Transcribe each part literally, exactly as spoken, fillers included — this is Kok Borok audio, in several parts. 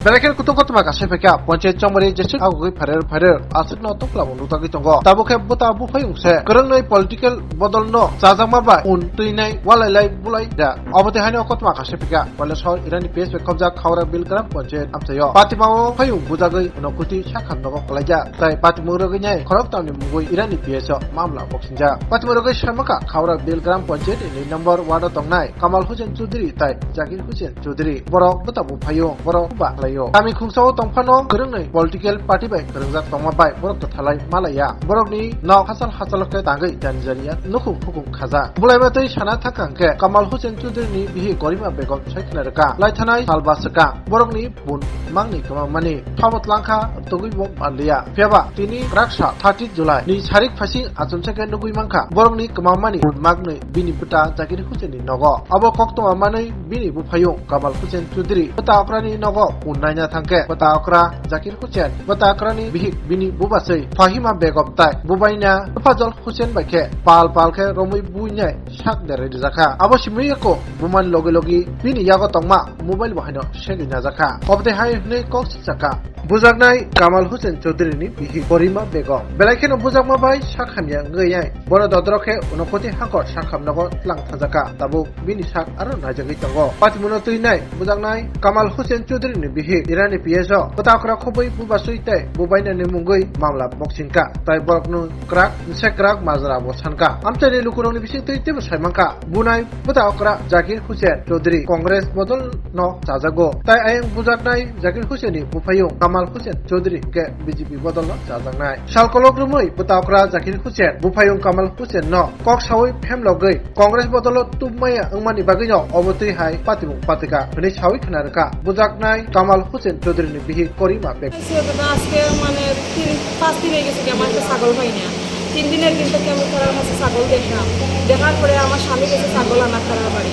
Belai khe kutung kothoma kasai phaikha, ponchayat chongmari jeswk agugwi phairer phairer aswkno tongphla bo nukjagwi tongo. Tabuk khe bwta buphayung se kwrwngnwi political bodolno chajakma bai un twinai walailai bulai da. Obo twi haino kothoma kasai phaikha, Balasahar Irani P S bai khobjak Khawra Bil Gram Ponchayat amchaio. Patimao phayung bujagwi unokoti sakham nogo kwlaijak. Tai patimung rwgwi nai khoroktamni mungwi Irani P S o mamla boksingjak. Patimung rwgwi saimaka Khawra Bil Gram Ponchayat ni number ward o tongnai Kamal Hussain Chowdhury tai Zakir Hussain Chowdhury. Borok bwta buphayung, borok ba khlaio. Kami khungsao tongphano kwrwngnwi political party bai kwrwngjak tongma bai borok kwthalai malaiya. Borokni nok hachal hachal khe tangwi jani jani ya nukhung phukung khaja. Bulaima twi sana thangkha hwnkhe Kamal Hussain Chowdhury ni bihik Gorima Begum sai khna rwkha. Laithanai salba swkang borokni bun mangni kwmangmani phabot langkha tugwi bo manliya. Phiyaba tini raksa thirty July ni sarik phasing achomsa khe nugwi mankha borokni kwmangmani bun mangni bini bwta Zakir Hussain ni nogo. Abo koktwma manwi bini buphayung Kamal Hussain Chowdhury bwta okrani nogo bun naina thangkhe bwta okra Zakir Hussain, bwta okrani bihik bini bubaswi Fahima Begum tai bubaina Tufajol Hussain bai khe pal pal khe romwi buinai sak derwi rijakha. Abo simi yako bumani logi logi bini yago tongma mobile bo haino segwi najakha. Obotwi hai hwnwi kok sikjakha. Bujaknai Kamal Hussain Chowdhury ni bihik Gorima Begum. Belai kheno bujakma bai sak hamya wngwi ai. Bono dodro khe unokoti hakor sakham nogo tlang thajakha. Tabuk bini sak aro naijagwi tongo. Patimuno twi nai bujaknai Kamal Hussain Chowdhury ni bihik Irani P S o bwta okra khobwi bubaswi tei bubainani mungwi mamla boksingkha. Tai borokno kwrak, nse kwrak majra bo sankha. Amchaini lukurokni bisingtwi teibo saimankha, bunai bwta okra Zakir Hussain Chowdhury Congress bodol no chajago. Tai ayang bujaknai Zakir Hussain ni buphayung Kamal Hussain Chowdhury hwnkhe B J P bodol no chajaknai. Sal kolok rwmwi bwta okra Zakir Hussain buphayung Kamal Hussain no kok sawi phemlogwi Congress bodolo tubmaya wngmani bagwino obo twi hai patimung patika hwnwi sawi khna rwkha. Bujaknai Kamal Hussain Chowdhury ni bihik Gorima Begum. আজকে, আজকে মানে তিন, পাঁচ দিন হয়ে গেছে কি আমার একটা ছাগল পাই না। তিন দিনের দিন থেকে আমি তার কাছে ছাগল দেখলাম, দেখার পরে আমার স্বামী গেছে ছাগল আনার তারা বাড়ি।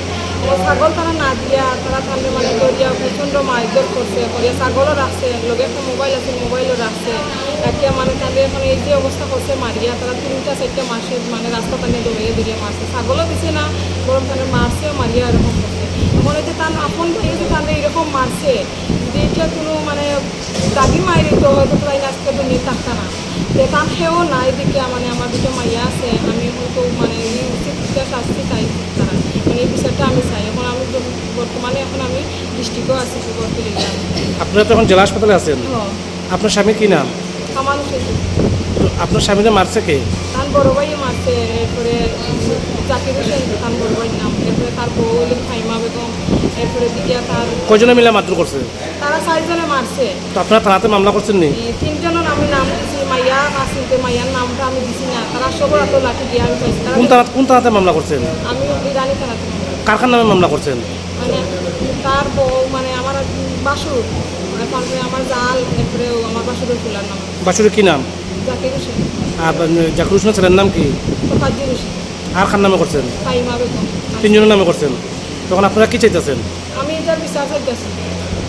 ও ছাগল তারা না দিয়া তারা তাহলে মানে দরিয়া প্রচণ্ড মারধর করছে, করিয়া ছাগলও রাখছে, লগে একটা মোবাইল আছে, মোবাইলও রাখছে। একটা মানে তাহলে এখন এই যে অবস্থা করছে মারিয়া, তারা তিনটা চারটা মাসে মানে রাস্তা তাহলে দৌড়িয়ে দৌড়িয়ে মারছে, ছাগলও দিছে না, বরং তাহলে মারছেও মারিয়া এরকম করছে। এখন এই যে তার আপন ভাইয়ে যে তাহলে এরকম মারছে, যদি এটা কোনো মানে দাবি মারি তো হয়তো তাই আজকে তো নিয়ে থাকতো না। তো তার সেও নাই, এদিকে মানে আমার দুটো মাইয়া আছে, আমি হয়তো মানে এই উচিত একটা শাস্তি চাই তারা, মানে এই বিচারটা আমি চাই। এখন আমি ব-, বর্তমানে এখন আমি ডিস্ট্রিক্টও আছি, সুগর ফিরে গেলাম। আপনারা তো এখন জেলা হাসপাতালে আছেন। হ্যাঁ। আপনার স্বামীর কি নাম? কামাল হোসেন। তো আপনার স্বামীরে মারছে কে? তার বড় ভাইয়ে মারছে, এরপরে জাকির হোসেন তার বড় ভাইয়ের নাম, এরপরে তার বউ হইল ফাইমা বেগম, এরপরে দিকে তার কয়জনে মিলে মারধর করছে? তারা চারজনে মারছে। তো আপনারা থানাতে মামলা করছেন নি? এই তিনজনের আমি নাম দিছি, মাইয়া আছে, তো মাইয়ার নামটা আমি দিছি না। তারা সবার হাতে লাঠি দিয়ে আমি পাইছি। তারা কোন থানা, কোন থানাতে মামলা করছেন? আমি ইরানি থানাতে মামলা। কার কার নামে মামলা করছেন? মানে তার বউ, মানে আমার বাসুর, মানে তারপরে আমার জাল, এরপরে আমার বাসুরের ফুলার নাম। বাসুরের কি নাম? জাকির হোসেন। আর, উম, জাকির হোসেনের ছেলের নাম কি? তোফাজ্জল হোসেন। আর কার নামে করছেন? ফাইমা বেগম। তিনজনের নামে করছেন। তখন আপনারা কি চাইতেছেন? আমি এটার বিচার চাইতেছি।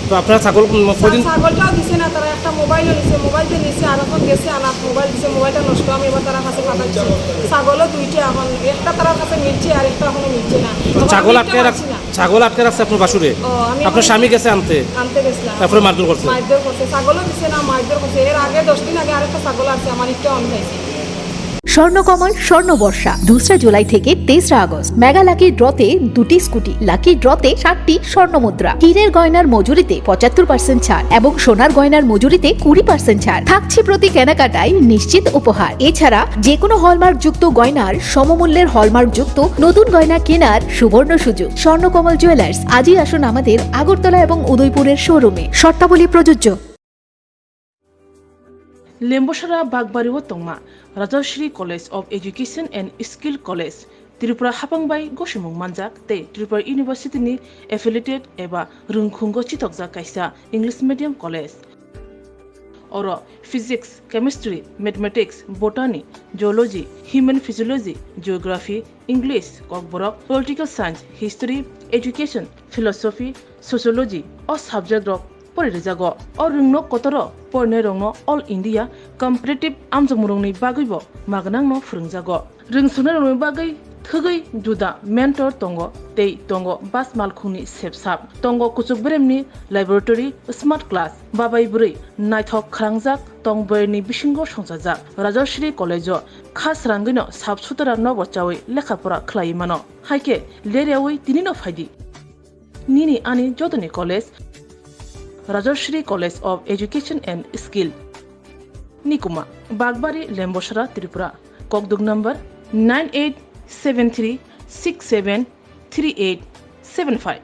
তো আপনারা ছাগল, উম, কয়দিন ছাগলটাও দিছে না, তারা একটা মোবাইলও নিছে, মোবাইল তো নিছে, আর এখন গেছে আনাত মোবাইল দিছে, মোবাইলটা নষ্ট, আমি এবার তারা কাছে পাঠাচ্ছি। ছাগলও দুইটা এখন, একটা তারা কাছে মিলছে আর একটা এখনো মিলছে না। তো এখন ছাগল আমি আটকে রাখ-, পাচ্ছি না। ছাগল আটকে রাখছে আপনার বাসুরে? ও, আমি আপনার এখন স্বামী গেছে আনতে? আনতে গেছিলাম। তারপরে মারধর করছে? মারধর করছে, ছাগলও দিছে না, মারধর করছে। এর আগে দশ দিন আগে আরেকটা ছাগল আছে, আমার একটা আমি খাইছি। স্বর্ণকমল স্বর্ণ বর্ষা, দোসরা জুলাই থেকে তেসরা আগস্ট। মেগা লাকি ড্রতে দুটি স্কুটি, লাকি ড্রতে সাতটি স্বর্ণ মুদ্রা, হীরের গয়নার মজুরিতে পঁচাত্তর পার্সেন্ট ছাড় এবং সোনার গয়নার মজুরিতে কুড়ি পার্সেন্ট ছাড়। থাকছে প্রতি কেনাকাটায় নিশ্চিত উপহার। এছাড়া যে কোনো হলমার্কযুক্ত গয়নার সমমূল্যের হলমার্কযুক্ত নতুন গয়না কেনার সুবর্ণ সুযোগ। স্বর্ণকমল জুয়েলার্স, আজই আসুন আমাদের আগরতলা এবং উদয়পুরের শোরুমে। শর্তাবলী প্রযোজ্য। Lembosara Bakbari o tongma Rajashri College of Education and Skill College, Tripura hapang bai gosimung manjak tei Tripura University ni affiliated eba rwngkhungo chitokjak kaisa English medium college. Oro Physics, Chemistry, Mathematics, Botany, Zoology, Human Physiology, Geography, English, Kokborok, Political Science, History, Education, Philosophy, Sociology o subject rok pori rijago. O rwngno kotoro porinairokno All India Competitive amjokmungrokni bagwibo magnangno phwrwngjago. Rwngsongnai rokni bagwi Thwgwi juda mentor tongo tei tongo bas malkhungni sepsap. Tongo kuchuk beremni laboratory, smart class, babai bwrwi naithok khrangjak tong bwrwini bisingo songchajak. Rajashree College-o kha srangwino sap sutara nobo chawi lekha pora khlaiwi mano. Haikhe leryawi tinino phaidi. Nini ani jotoni college, Rajashree College of Education and Skill. Nikuma, Bagbari, Lembosara, Tripura. Kokduk number nine eight seven three six seven three eight seven five.